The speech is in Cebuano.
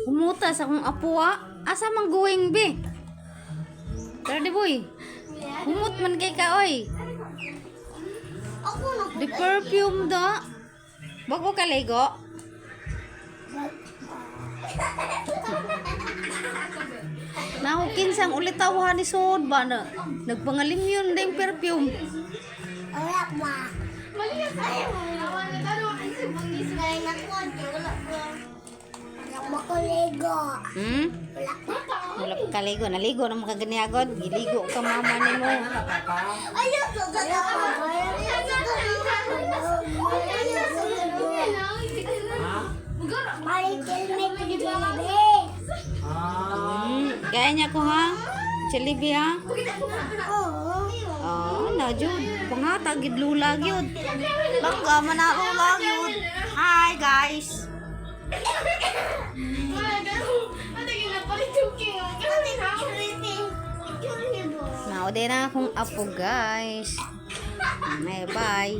Humuta sa akong apo ah. Asa man going be? Tara di, boy. Humot man kay ka oy. Ako na. The perfume da. Bago ka ligo? Nahukin sang ulitaw ni suod ba na? Nagpangalim yun ding perfume. Wala ba? Wala pa ko ligo. Wala pa. Wala pa kaligo. Naligo na makaganiagod. Giligo ka mama nimo. Ayaw, wala pa. Palit helmet Jollibee. Kaya niya ko ha? Jollibee ha? Oo. Ah, na jud. Pangatag gid lula gyud. Langga man na lula gyud. Hi guys. Now din na akong apo, guys. Bye bye.